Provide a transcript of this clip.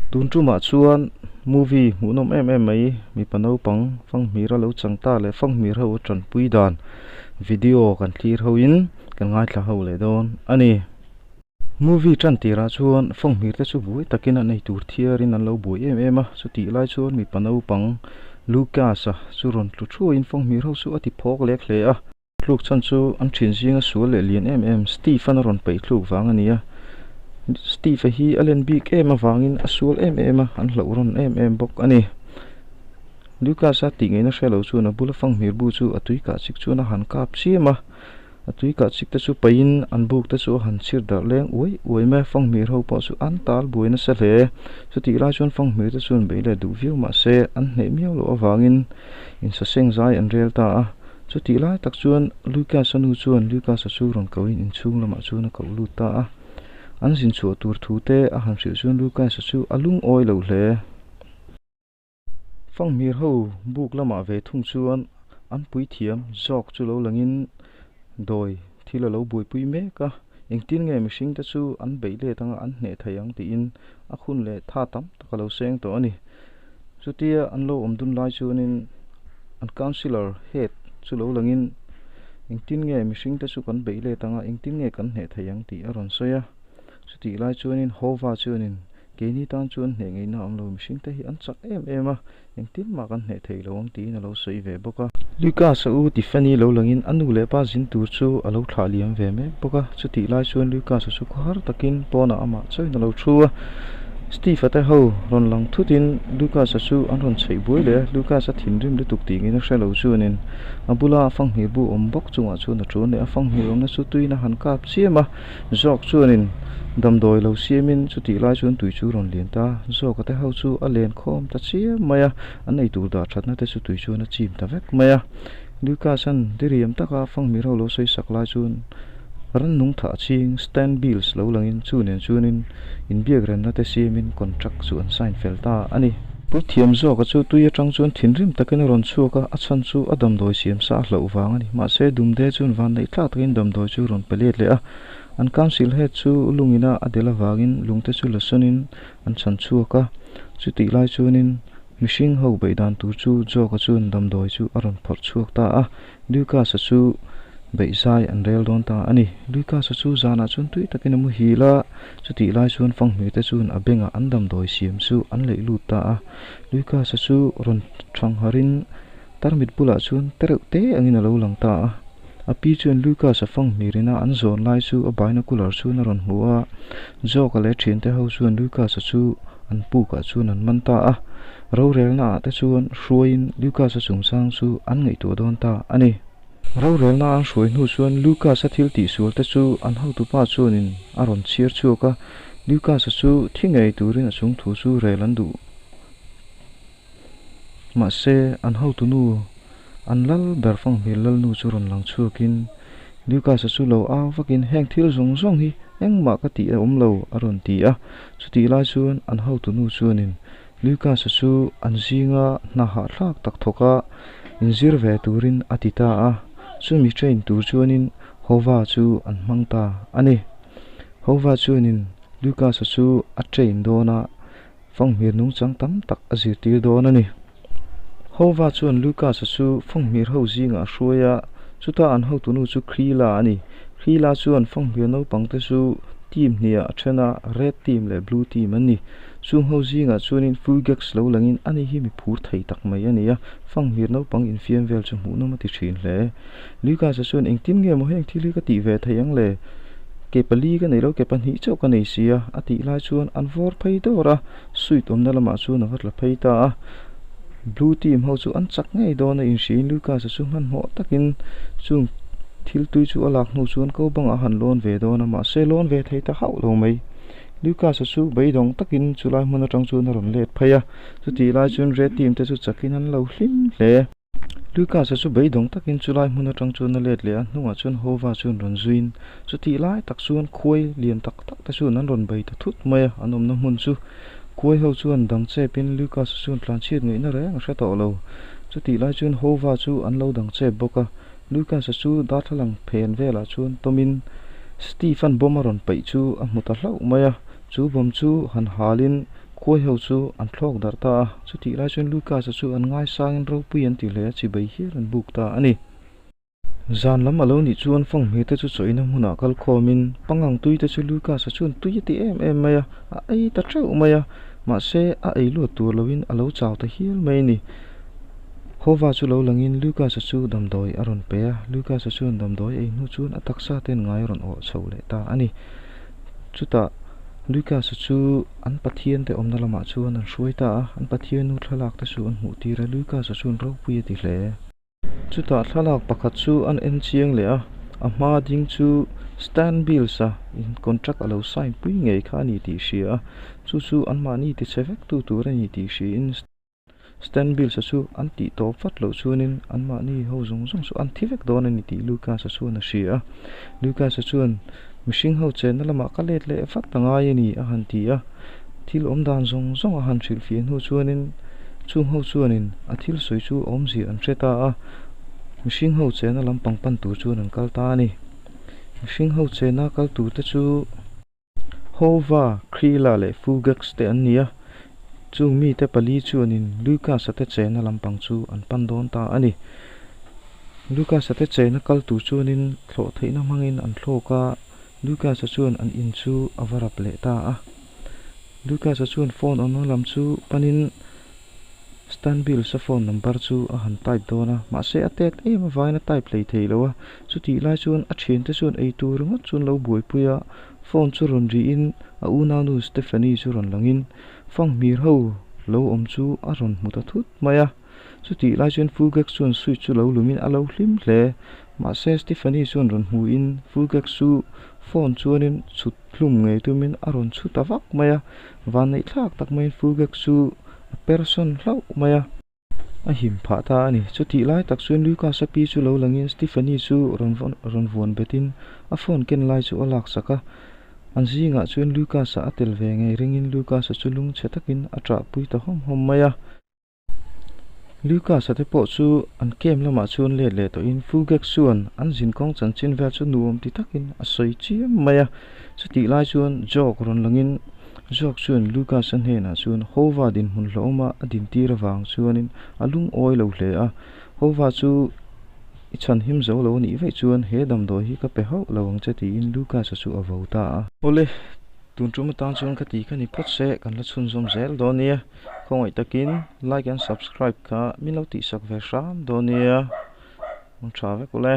Tun tumah chuan movie hmuhnawm em em mai mipa naupang fanghmir a lo chang ta leh fanghmir ho a tanpui dan video kan thlir ho in kan ngaithla ho leh dawn a ni. Movie tan tirah chuan fanghmir te chu buai takin an eitur thiarin an lo buai em em a chutih lai chuan mipa naupang Lucas-a chu rawn tlu thuaiin fanghmir ho chu a ti phawk lek hle a. Tluk chhan chu an thin zinga sual leh lian em em Steve-an a rawn peih thluk vang a ni a. Steve-a hi a len bik em avangin a sual em em a, an hlauh rawn em em bawk a ni. Lucas-a tih ngaihna hre lo chuan a bula fanghmir bu chu a tui kah chik chuan a han kap chiam a. A tui kah chik te chu paihin an buk te chu a han chhir darh leng uai uai mai a, fanghmir ho pawh chu an tal buai nasa hle. Chutih lai chuan fanghmir te chuan bei leh duh viau mahse an hneh miau loh avangin insaseng zai an rel ta a. Chutih lai tak chuan Lucas-a nu chuan Lucas-a chu rawn kohin inchhung lamah chuan a koh lut ta a. An zin chhuah tur thu te a han hrilh chuan Lucas-a chu a lungawi lo hle. Fanghmir ho buk lamah ve thung chuan an puithiam zawk chu lo langin dawi thil a lo buaipui mek a, engtin nge mihring te chu an beih let anga an hneh thei ang tiin a hun leh tha tam tak a lo seng tawh a ni. Chutia an lo awm dun lai chuanin an councillor head chu lo langin engtin nge mihring te chu kan beih let anga engtin nge kan hneh thei ang tih a rawn sawi a. Chutih lai chuanin Hova chuanin keini tan chuan hneh ngeihna awm lo mihring te hi an chak em em a, engtin mah kan hneh thei lo ang tiin a lo sawi ve bawk a. Lucas-a u Tiffany lo langin a nu leh pa zin tur chu a lo thlah liam ve mek bawk a, chutih lai chuan Lucas-a chu khawhar takin pawnah amah chauhin a lo thu a. Steve-a te ho rawn lang thutin Lucas-a chu an rawn chheih buai leh a, Lucas-a thinrim lutuk tih ngin a hre lo chuanin a bula fanghmir bu awm bawk chungah chuan a ṭuan leh a, fanghmir awmna chu tuiin a han kap chiam a, zawk chuanin damdawi lo siamin chutih lai chuan tui chu rawn lian ta, zawka te ho chu a len khawm ta chiam mai a, an eitur dah thatna te chu tui chuan a chim ta vek mai a, Lucas-a'n diriam taka fanghmir ho lo sawi sak lai chuan. Rannung thah ching Stan Bills lo langin chu nen chuanin inbiak remna te siamin contract chu an sign fel ta a ni. Puithiam zawka chu tui atang chuan thinrim takin a rawn chhuak a, a chhan chu a damdawi siam sa a hlauh vang a ni. Mahse Dumde chuan vanneih tlak takin damdawi chu rawn pe let leh a. An council head chu lungina a del avangin lungte chu la sawnin an chhan chhuak a. Chutih lai chuanin mihring ho beih dan tur chu Zawka chuan damdawi chu a rawn phawrh chhuak ta a. Lucas-a chu beihzai an rel dawn ta a ni. Lucas-a chu zanah chuan tui takin a muhil a, chutih lai chuan fanghmir te chuan a bengah an damdawi siam chu an leih lut ta a. Lucas-a chu rawn thangharin tarmit bulah chuan tereuh te angin a lo lang ta a. A pi chuan Lucas-a fanghmir ina an zawn lai chu a binocular chuan a rawn hmu a. Zawka leh thiante ho chuan Lucas-a chu an pukah chuan an man ta a. Rorelna ah te chuan hruaiin Lucas-a chungchang chu an ngaihtuah dawn ta a ni. Rorelna an hruai hnu chuan Lucas-a thil tihsual te chu an hotupa chuanin a rawn chhiar chhuak a, Lucas-a chu thi ngei turin a chung thu chu rel an duh. Mahse, an hotunu an lal ber fanghmir lalnu chu rawn lang chhuakin Lucas-a chu lo au vakin heng thil zawng zawng hi engmah ka tih a awm lo a rawn ti a. Chutih lai chuan an hotunu chuanin Lucas-a chu an zinga hna hahthlak tak thawk a inzir ve turin a ti ta a, chumi train tur chuanin Hova chu an hmang ta a ni. Hova chuanin Lucas-a chu a train dawn a, fanghmir nungchang tam tak a zirtir dawn a ni. Hova chuan Lucas-a chu fanghmir ho zingah a hruai a, chuta an hotunu chu Krila a ni. Krila chuan fanghmir naupangte chu team hniah a then a, red team leh blue team an ni. Chung ho zingah chuanin Fugex lo langin ani hi mi phur thei tak mai a ni a, fanghmir naupang infiam vel chu hmuhnawm a ti thin hle. Lucas-a chuan engtin nge maw heng thil hi ka tih ve thei ang le? Ke pali ka nei lo, ke pahnih chauh ka nei si a, a tih lai chuan an vawr phei dawr a, suit awmna lamah chuan a va tla phei ta a. Blue team ho chu an chak ngei dawn a inhriin Lucas-a chu hmanhmawh takin chung thil tui chu a lak hnu chuan ko bangah a han lawn ve dawn a, mahse lawn ve thei ta hauh lo mai. Lucas-a chu beidawng takin chulai hmun atang chuan a rawn let phei a, chutih lai chuan Red team te chu chakin an lo hlim hle. Lucas-a chu beidawng takin chulai hmun atang chuan a let leh a, hnungah chuan Hova chuan rawn zuiin chutih lai tak chuan khuai lian tak tak te chuan an rawn bei ta thut mai a, an awmna hmun chu khuai ho chuan dang chepin Lucas-a chuan tlanchhiat ngaihna reng a hre tawh lo. Chutih lai chuan Hova chu an lo dang chep bawk a, Lucas-a chu darthlalang phen velah chuan tawmin Steve-a'n bomb a rawn paih chu a hmu ta hlauh mai a, chu bomb chu han halin. Khuai ho chu an thlawk darh ta a, chutih lai chuan Lucas-a chu an ngaisangin ropui an ti hle a, chibai hial an buk ta a ni. Zan lam a lo nih chuan fanghmir te chu chawina hmunah kal khawmin pangang tui te chu Lucas-a chuan tui a ti em em mai a, a ei ta teuh mai a, mahse a ei luat tur loin a lo chau ta hial mai a ni. Hova chu lo langin Lucas-a chu damdawi a rawn pe a, Lucas-a chuan damdawi a ei hnu chuan a taksa ten ngai a rawn awh chho leh ta a ni. Chutah Lucas-a chu an Pathian te awmna lamah chuan an hruai ta a, an Pathian nu thlalak te chu an hmuh tir a, Lucas-a chuan ropui a ti hle. Chutah thlalak pakhat chu an en chiang leh a, a hma ding chu Stan Bills-a in contract a lo sign pui ngei kha a ni tih hria a, chu chu anmahni tichhe vek tu tur a ni tih hriain Stan Bills-a chu an tih tawp vat loh chuanin anmahni ho zawng zawng chu an thi vek dawn a ni tih Lucas-a chuan a hria a. Lucas-a chuan, Mihring ho chenna lamah ka let leh vat a ngai a ni, a han ti a. Thil awm dan zawng zawng a han hrilhfiah hnu chuanin chung ho chuanin a thil sawi chu awmzia an hre ta a, mihring ho chenna lampang pan tur chuan an kal ta a ni. Mihring ho chenna kal tur te chu. Hova, Krila leh Fugax te an ni a, chung mite pali chuanin Lucas-a te chena lampang chu an pan dawn ta a ni. Lucas-a te chena kal tur chuanin thlawh theihna hmangin an thlawk a, Lucas-a chuan an in chu a va rap leh ta a. Lucas-a chuan phone awmna lam chu panin Stanbills-a phone number chu a han type dawn a, mahse a tet em avangin a type hlei thei lo a, chutih lai chuan a thiante chuan eitur ringawt chu an lo buaipui a, phone chu rawn rihin a unaunu Stephanie chu rawn langin fanghmir ho lo awm chu a rawn hmu ta thut mai a, chutih lai chuan Fugex chuan switch chu lo lumin a lo hlim hle, mahse Stephanie chuan rawn hmuhin Fugex chu phone chuanin chhut hlum ngei tumin a rawn chhu ta vak mai a, vanneih thlak tak maiin Fugex chu a person hlauh mai a. A him phah ta a ni. Chutih lai tak chuan Lucas-a pi chu lo langin Stephanie chu rawn rawn vuan betin a phone ken lai chu a laksak a. An zingah chuan Lucas-a a tel ve ngei ringin Lucas-a chu lungchhe takin a ṭahpui ta hawm hawm mai a. Lucas-a te pawh chu an camp lamah chuan let leh tawhin Fugex chuan an zinkawng chanchin vel chu nuam ti takin a sawi chiam mai a. Chutih lai chuan Jock rawn langin Jock chuan Lucas-a hnenah chuan Hova dinhmun hlauhawma a dintir avang chuanin a lungawi lo hle a. Hova chu i chhan him zo lo a nih vaih chuan he damdawi hi ka pe hauh lo ang che tiin Lucas-a chu a vo ta a. Awle, tun tum atan chuan ka ti kha ni phawt se, kan la chhunzawm zel dawn nia. Khawngaih takin like and subscribe kha min lo tihsak ve hram dawn nia. Hmang tha vek ule.